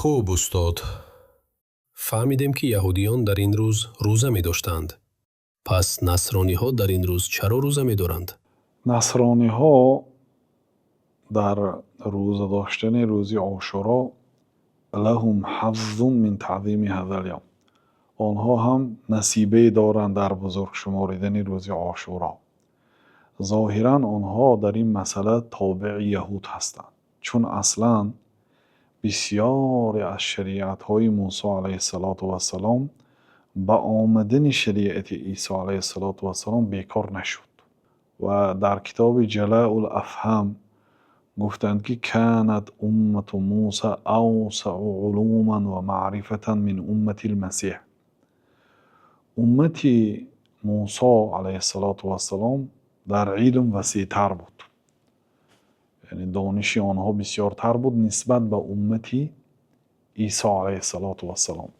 Хуб, устод, фаҳмидем, ки яҳудиён дар ин рӯз рӯза медоштанд. Пас насрониҳо дар ин рӯз чаро рӯза медоранд? Насрониҳо дар рӯза доштани рӯзи Ошуро لهم حظ من تعظيم هذا اليوم, онҳо ҳам насибае доранд дар бузург шуморидани рӯзи Ошуро. Зоҳиран, онҳо дар ин масъала тобеи яҳуд ҳастанд, чун аслан бисёре аз шариатҳои Мусо алайҳиссалоту вассалом ба омадани шариати Исо алайҳиссалоту вассалом бекор нашуд. Ва дар китоби Ҷалаул Афҳам гуфтанд, ки كانت أمة موسى أوسع علوما ومعرفة من أمة المسيح. Уммати Мусо алайҳиссалоту вассалом дар илм васеътар буд, яъне дониши онҳо бисёртар буд нисбат ба уммати Исо алайҳиссалоту вассалом.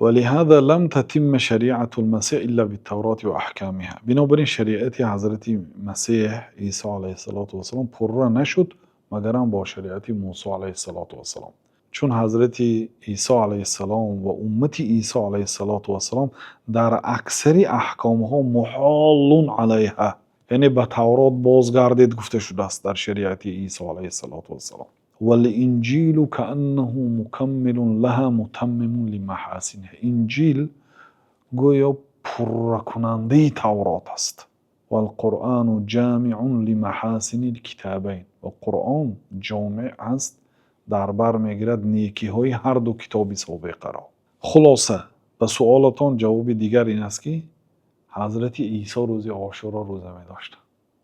ولهذا لم تتم شريعة المسيح إلا بالتوراة وأحكامها. Бинобар ин, шариати ҳазрати Масеҳ Исо алайҳиссалоту вассалом пурра нашуд, магарам бо шариати Мусо алайҳиссалоту вассалом, чун ҳазрати Исо алайҳиссалом ва уммати Исо алайҳиссалоту вассалом дар аксари аҳкомҳо محال عليها, яъне ба Таврот бозгардед гуфта шудааст дар шариати Исо алайҳиссалоту вассалом. والإنجيل كأنه مكمل لها متمم لمحاسنها. Инҷил гӯё пурракунандаи Таврот аст. والقرآن جامع لمحاسن الكتابين. Ва Қуръон ҷомеъ аст, дар бар мегирад некиҳои ҳарду китоби собиқаро. Хулоса, ба суолатон ҷавоби дигар ин аст, ки ҳазрати Исо рӯзи Ошуро рӯза медоштанд.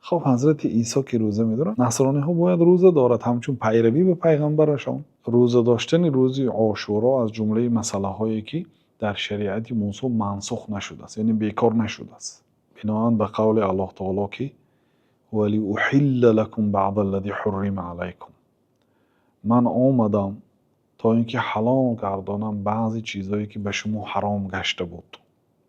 Хоб, ҳазрати Исо ки рӯза медорад, насрониҳо бояд рӯза дорад ҳамчун пайравӣ ба пайғамбарашон. Рӯза доштани рӯзи Ошуро аз ҷумлаи масъалаҳое, ки дар шариати Мусо мансух нашудааст, яъне бекор нашудааст, биноан ба қавли Аллоҳ таоло, ки ولأحل لكم بعض الذي حرم عليكم. Ман омадам, то ин ки ҳалол гардонам баъзе чизҳое, ки ба шумо ҳаром гашта буд.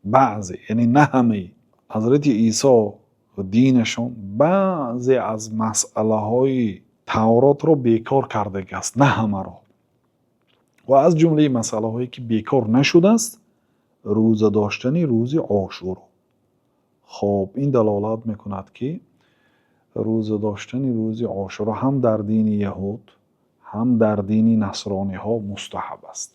Баъзе, яъне на ҳамаи. Ҳазрати Исо ва динашон баъзе аз масъалаҳои Тавротро бекор кардагиаст, на ҳамаро. Ва аз ҷумлаи масъалаҳое, ки бекор нашудааст, рӯза доштани рӯзи Ошуро. Хоб, ин далолат мекунад, ки рӯза доштани рӯзи Ошуро ҳам дар дини яҳуд, ҳам дар дини насрониҳо мустаҳаб аст.